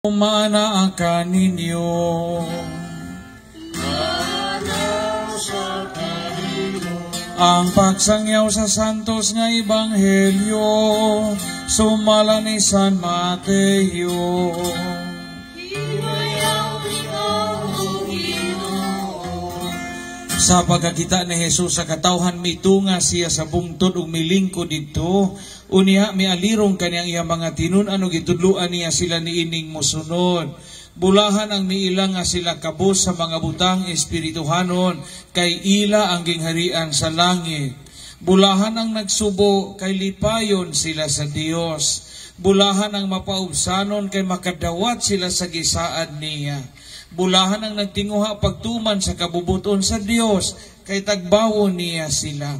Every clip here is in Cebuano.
Maanaa kaninyo. Ang pagsangyaw sa Santos nga Ebanghelyo sumala ni San Mateo. Sa pagkakita ni Jesus sa katawhan, mitunga siya sa bungtod ug milingkod didto. Unya mialirong kaniyang iyang mga tinun-an ug gitudloan niya sila niining mosunod. Bulahan ang miila nga sila kabus sa mga butang espirituhanon, kay ila ang gingharian sa langit. Bulahan ang nagsubo, kay lipayon sila sa Dios. Bulahan ang mapaubsanon, kay makadawat sila sa gisaad niya. Bulahan ang nagtinguha pagtuman sa kabubuton sa Dios, kay tagbawon niya sila.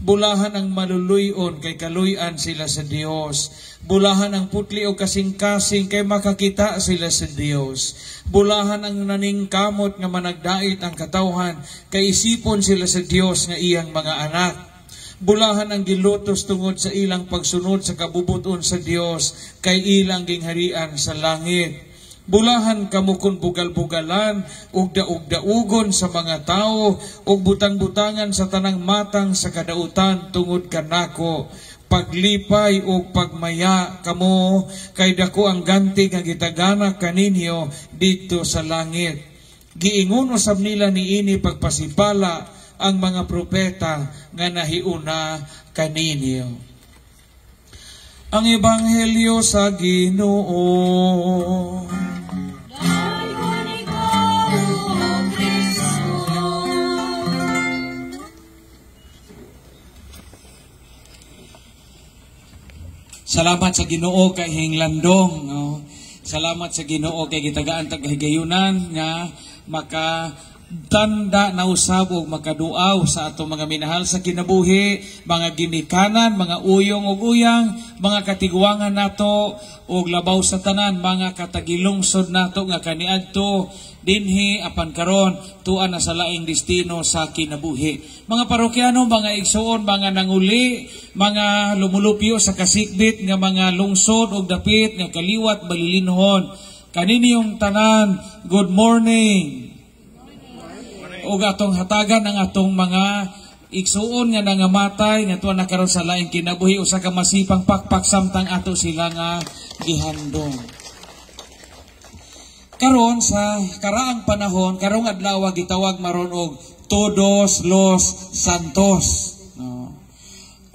Bulahan ang maluluyon, kay kaluy-an sila sa Dios. Bulahan ang putli o kasing-kasing, kay makakita sila sa Dios. Bulahan ang naningkamot nga managdait ang katawhan, kay isipon sila sa Dios nga iyang mga anak. Bulahan ang gilutos tungod sa ilang pagsunod sa kabubuton sa Dios, kay ilang gingharian sa langit. Bulahan kamo kun bugal-bugalan ug daug-daugon sa mga tawo ug butang-butangan sa tanang matang sa kadautan tungod kanako. Paglipay ug pagmaya kamo, kay dako ang ganti nga gitagana kaninyo didto sa langit. Giingon usab nila niini pagpasipala ang mga propeta nga nahiuna kaninyo. Ang Ebanghelyo sa Ginoo. Salamat sa Ginoo kay hinglandong, no? Salamat sa Ginoo kay gitagaan tag higayunan nga maka tanda na usab og makaduaw sa atong mga minahal sa kinabuhi, mga ginikanan, mga uyong ug uyang, mga katiguangan nato ug labaw sa tanan mga katagilungsod nato nga kaniadto dinhi apan karon tuan na sa laing destino sa kinabuhi. Mga parokyano, mga igsuon, mga nanguli, mga lumulupyo sa kasikbit nga mga lungsod ug dapit nga kaliwat balilinhon, kaninyong tanan, good morning. Og atong hatagan ang atong mga igsuon nga nangamatay nga tuwa na karon sa laing kinabuhi, usa ka masipang pakpak samtang ato sila nga gihandong. Karon sa karaang panahon, karong adlaw gitawag maron og Todos los Santos, no?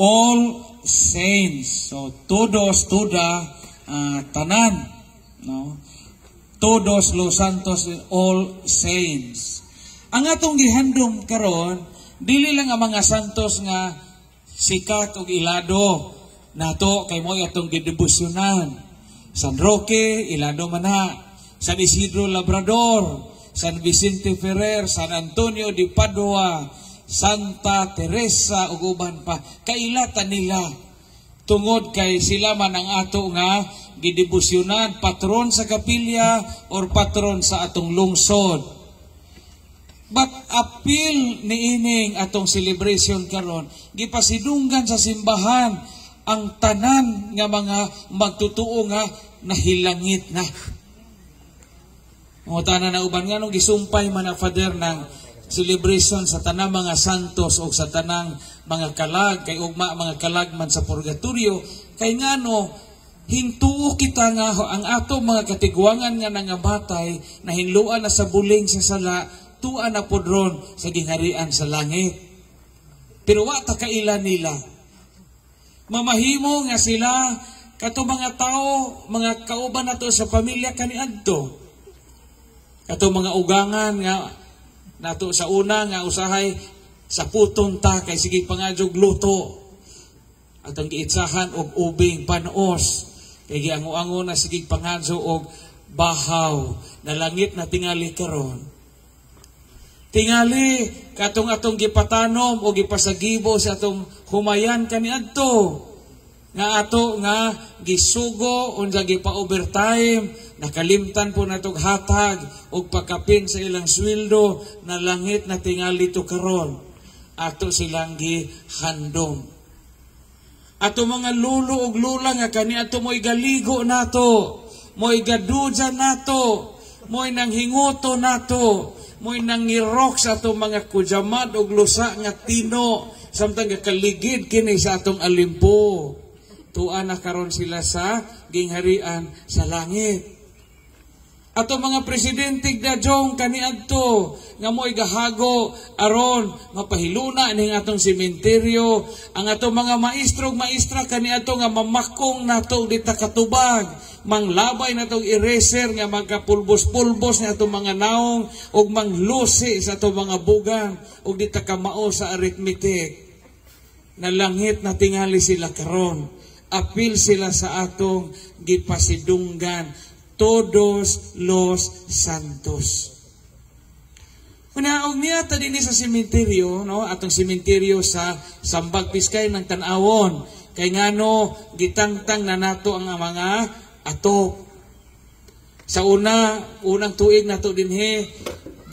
All Saints. So todos, toda, tanan, no? Todos los Santos, all saints. Ang atong gihandom karon, dili lang ang mga santos nga sikat og ilado nato kay mo'y atong gidebosyonan. San Roque, ilado man na. San Isidro Labrador, San Vicente Ferrer, San Antonio de Padua, Santa Teresa ug uban pa. Kailatan nila tungod kay sila man ang ato nga gidebosyonan, patron sa kapilya or patron sa atong lungsod. But apil niining atong celebration karon, gipasidunggan sa simbahan ang tanan nga mga magtutuo nga nahilangit na. Mutana na uban nga nung gisumpay man ang Father ng celebration sa tanang mga santos o sa tanang mga kalag, kay ugma mga kalag man sa purgatorio, kay ngano hintuo kita nga ang ato mga katiguangan nga nangamatay nahinluan na sa buling sa sala, tuan na podron sa gingharian sa langit. Pero wa ta kaila nila. Mamahimo nga sila kato mga tao, mga kauban nato sa pamilya kaniadto. Kato mga ugangan nga nato sa una nga usahay sa puton ta kay sige pangadjog luto. Atong giitsahan og ubing panos kay giango-ango na sige pangadyo og bahaw na langit na tingali karon. Tingali katong atong gipatanom o gipasagibo sa atong humayan kaniadto nga ato nga gisugo unsa gipa-overtime, nakalimtan po natog hatag og pagkapin sa ilang sweldo na langit na tingali to karon ato silang gihandom. Ato mga lulo og lula nga kaniadto mo'y galigo nato, Mo'y gaduja nato, mo'y nanghinguto nato, mo'y nangirok sa atong mga kudjamad og lusa nga tino samtang gakaligid kini sa atong alimpo. Tua na karon sila sa gingharian sa langit. Ato mga presidente dajong kaniadto nga mo'y gahago aron mapahiluna ning atong sementeryo, ang atong mga maestro ug maestra kaniadto nga mamakong nato dita katubag, manglabay natong eraser nga magkapulbos-pulbos ni atong mga naong ug manglusi sa atong mga bugang ug dita kamao sa arithmetic. Nalangit na tingali sila karon, apil sila sa atong gipasidunggan, Todos los Santos. Una, og niya ta dinhi sa sementeryo, no, atong sementeryo sa Sambag Piskay ng Tan-awon. Kay ngano gitangtang na nato ang mga atop. Sa una, unang tuig nato dinhi,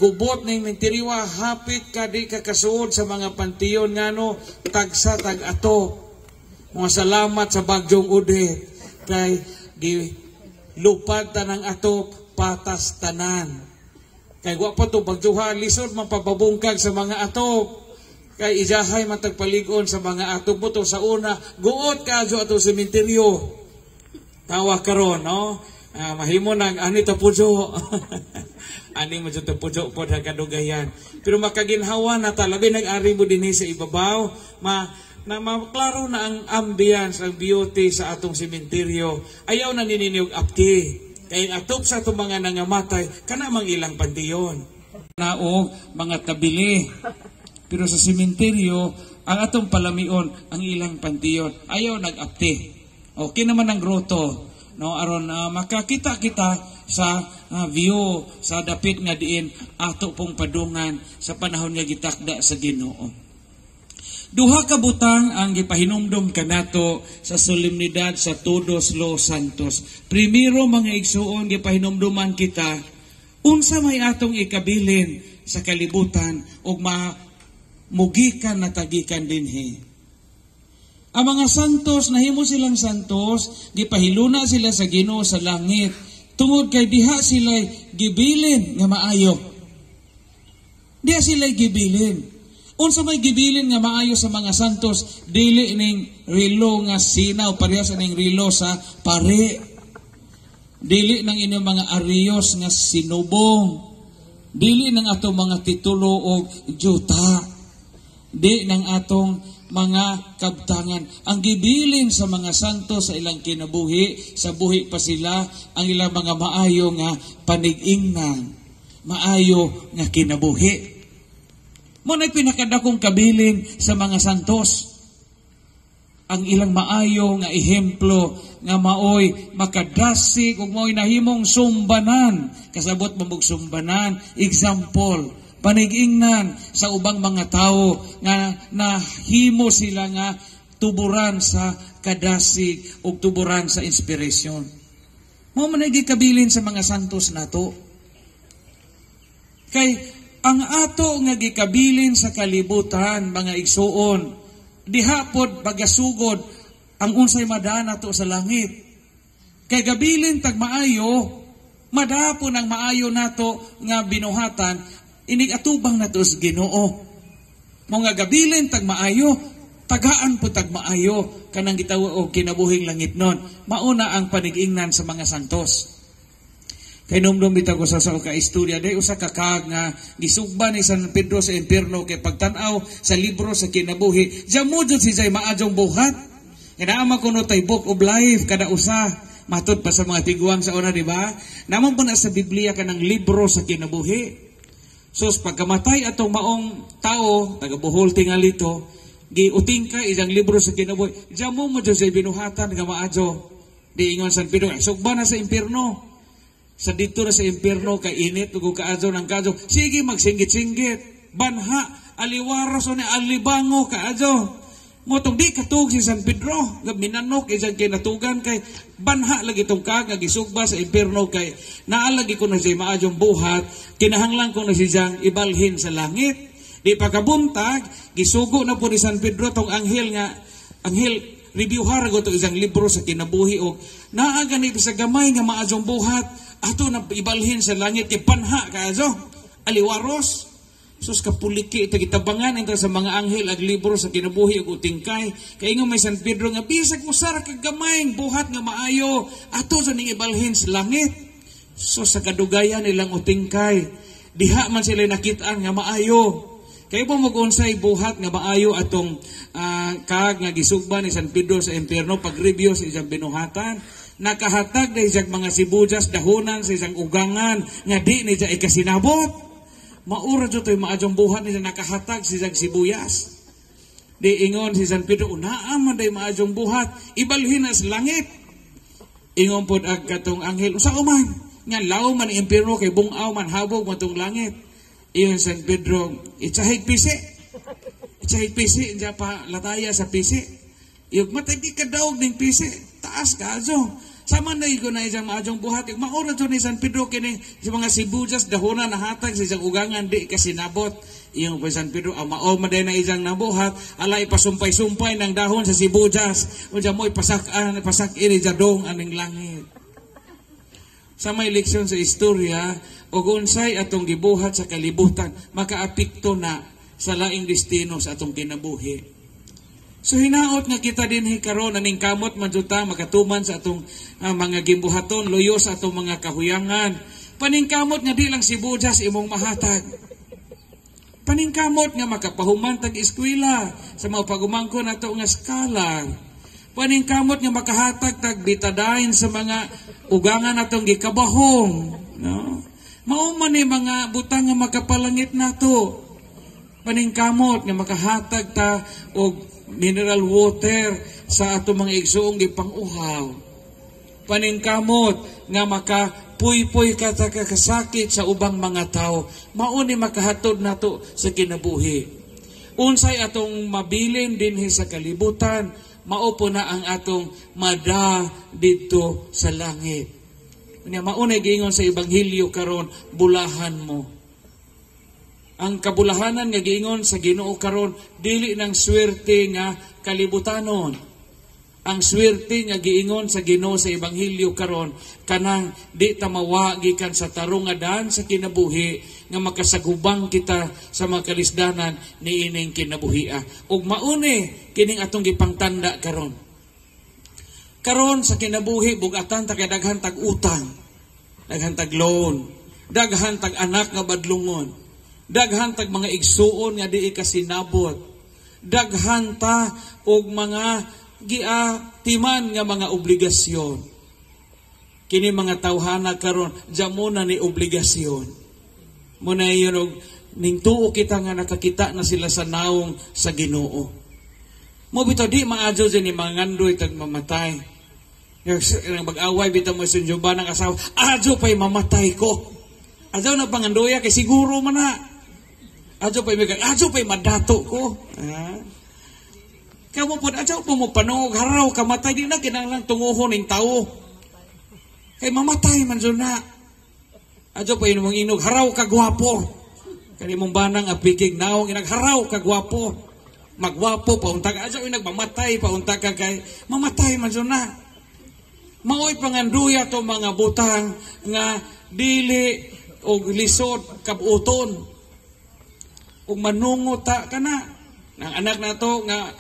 gubot ning sementeryo, hapit ka di ka kasuod sa mga pantiyon ngano tagsa tag atop. Mga salamat sa Bagyong Odette kay gi lupad tanang atop, patas tanan. Kay wa pa to bagyoha, lisod mapababungkag sa mga atop. Kay ijahay matagpalig-on sa mga atop mo to sa una, guot kaadyo ato sementeryo. Tawa karon, no? Mahimo nag ani ta pujo. Ani mo jud ta pujo pod ha kadugayan. Pero makaginhawa na ta, labi nag-ari mo dinhi sa ibabaw, ma na maklaro na ang ambience, ang beauty sa atong sementeryo. Ayaw na ninyo og apti. Kay ang atop sa atong mga nangamatay, kana mang ilang pandiyon. Na og mga tabili. Pero sa sementeryo, ang atong palamion, ang ilang pandiyon. Ayaw nag-apti. Okay naman ang grotto. No, aron makakita kita sa view sa dapit nga diin ato pong padungan sa panahon nga gitakda sa Ginoo. Duha ka butang ang gipahinumdom kanato sa solemnidad sa Todos los Santos. Primero, mga igsuon, gipahinumduman kita unsa may atong ikabilin sa kalibutan ug mamugikan na tagikan dinhi. Ang mga santos, nahimo silang santos, gipahiluna sila sa Ginoo sa langit tungod kay diha sila gibilin nga maayo. Diha sila gibilin. Unsa may gibilin nga maayo sa mga santos, dili ning relo nga sinaw parehas ning relo sa pare. Dili nang inyong mga ariyos nga sinubong. Dili nang atong mga titulo og juta. Di nang atong mga kabtangan. Ang gibilin sa mga santos sa ilang kinabuhi, sa buhi pa sila, ang ilang mga maayo nga panigingnan, maayo nga kinabuhi. Mo na'y pinakadakong kabilin sa mga santos. Ang ilang maayo nga ehemplo nga maoy makadasig ug maoy nahimong sumbanan. Kasabot mo sumbanan, example, panigingnan sa ubang mga tao nga nahimo sila nga tuburan sa kadasig ug tuburan sa inspiration. Mao man ay gikabilin sa mga santos nato. Kay ang ato nga gikabilin sa kalibutan, mga igsuon, diha pod pagasugod ang unsay madaan nato sa langit. Kay gabilin tag maayo, madapon ang maayo nato nga binuhatan, inig atubang nato sa Ginoo. Mo nga gabilin tag maayo, tagaan po tag maayo kanang gitawo og kinabuhing langit nun. Mauna ang panigingnan sa mga santos. Kay numdum bitaw ko sa ka istorya, day usa ka kaag nga gisugba ni San Pedro sa impierno kay pagtan-aw sa libro sa kinabuhi, diyan mo jud si jay maadjong buhat. Kay naa man kuno tay book of life kada usa, matud pa sa mga tiguang sa una, di ba? Namon po na sa Biblia kanang libro sa kinabuhi. So pagkamatay atong maong tao, taga Bohol tingali to, giuting ka isang libro sa kinabuhi. Diyan mo mo jud say binuhatan nga maadyo. Di ingon San Pedro, sugba na sa impierno. Sa dito na sa impierno kay init ug kaadyo ng kadyo. Sige magsinggit-singgit. Banha aliwaros ni alibango kaadyo. Motong di katug si San Pedro, minanok isang kinatugan kay banha lagi tong kag nga gisugba sa impierno kay naalagi ko na siya maadyong buhat, kinahanglan ko na siyang ibalhin sa langit. Di pa kabuntag, gisugo na po ni San Pedro tong anghel nga anghel reviewhar go to isang libro sa kinabuhi og Naa gani sa gamay nga maadjong buhat ato na ibalhin sa langit kay panha kaayo. Aliwaros. Sus, kapuliki ito, gitabangan ito sa mga anghel ag libro sa kinabuhi ug utingkay. Kay ingon may San Pedro nga bisag usa ra ka gamay buhat nga maayo ato sa ning ibalhin sa langit. So sa kadugayan nilang utingkay, diha man sila nakitaan nga maayo. Kay mo mag-unsay buhat nga maayo atong kag nga gisugba ni San Pedro sa impierno pag-review sa isang binuhatan. Nakahatag na isang mga sibuyas dahonan sa isang ugangan nga di ni siya ikasinabot. Maura jud to'y maadjong buhat niya, nakahatag sa isang sibuyas. Di ingon si San Pedro, unaa man day maadjong buhat, ibalhin na sa langit. Ingon pod ag katong anghel, usa man nga law man ang impierno kay bungaw man, habog man tong langit. Ingon San Pedro, itsahig pisi. Itsahig pisi, diya pa lataya sa pisi. Iyog matay di ka daog ning pisi, taas ka adyo. Sama na igo na isang maadjong buhat. Maura jud ni San Pedro kini sa mga sibuyas dahonan nahatag sa isang ugangan di kasinabot. Iyong pa San Pedro, ang mao man na isang nabuhat, ala ipasumpay-sumpay ng dahon sa sibuyas. Unsa mo ipasak-an, ipasak-in jadong aning langit. Sa may leksyon sa istorya, og unsay atong gibuhat sa kalibutan, makaapekto na sa laing destino sa atong kinabuhi. So hinaot nga kita dinhi karon aning kamot man jud ta makatuman sa atong mga gimbuhaton, luyo sa atong mga kahuyangan. Paningkamot nga di lang sibuyas imong mahatag. Paningkamot nga makapahuman tag eskwela sa mga pagumangko nato nga skala. Paningkamot nga makahatag tag betadine sa mga ugangan natong gikabahong, no? Mao man ni mga butang nga makapalangit nato. Paningkamot nga makahatag ta og mineral water sa atong mga igsuong gipang-uhaw. Paningkamot nga makapuypoy ka ta kasakit sa ubang mga tao, mao ni makahatod nato sa kinabuhi. Unsay atong mabilin dinhi sa kalibutan, mao po na ang atong mada didto sa langit. Unya mao na giingon sa ebanghelyo karon, bulahan mo. Ang kabulahanan nga giingon sa Ginoo karon dili nang swerte nga kalibutanon. Ang swerte nga giingon sa Ginoo sa ebanghelyo karon kanang di ta mawa gikan sa tarong nga daan sa kinabuhi nga makasagubang kita sa mga kalisdanan niining kinabuhia. Ug mauni kining atong gipangtanda karon. Karon sa kinabuhi bugatan ta kay daghan tag utang, daghan tag loan, daghan tag anak nga badlungon, daghan tag mga igsuon nga di ikasinabot, daghan ta og mga giatiman nga mga obligasyon. Kini mga tawhana karon jamo na ni obligasyon. Muna yun og ning tuo kita nga nakakita na sila sa naong sa Ginoo. Mo bitaw di maadyo dyan ni mangandoy tag mamatay. Yung mag-away bitaw mo sunjuba ng asawa, adyo pa'y mamatay ko. Adyo na pangandoya kay siguro man na. Adyo pa'y may adyo pa'y madato ko. Kaya mo po, adyo po mo panog, haraw, kamatay, di na kinahanglan tunguhon ning tao. Kay mamatay man dyan na. Adyo pa'y mong inog, haraw ka gwapo. Kani mong banang apikig naong, inagharaw ka gwapo. Magwapo, paunta ka. Adyo inagmamatay, paunta ka kay mamatay man dyan na. Maoy panganduya to mga butang nga dili og lisod kabuton. Ug manungo ta kana. Nang anak nato nga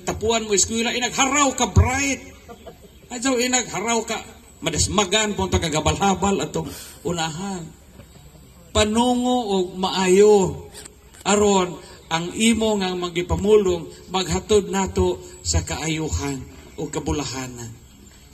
tapuan mo eskwela, inagharaw ka bright. Adyo inagharaw ka madasmagan punta ka gabal-habal atong unahan. Panungo og maayo aron ang imo nga magipamulong maghatod nato sa kaayuhan o kabulahanan.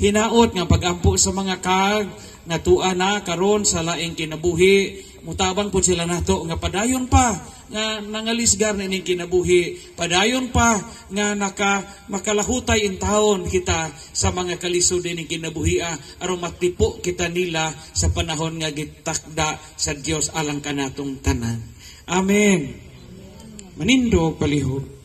Hinaot nga pagampo sa mga kag nga tua na karon sa laing kinabuhi, mutabang pud sila nato nga padayon pa nga nangalisgar na ining kinabuhi, padayon pa nga naka makalahutay in taon kita sa mga kalisod ining kinabuhia aron matipo kita nila sa panahon nga gitakda sa Dios alang kanatong tanan. Amen. Manindo palihog.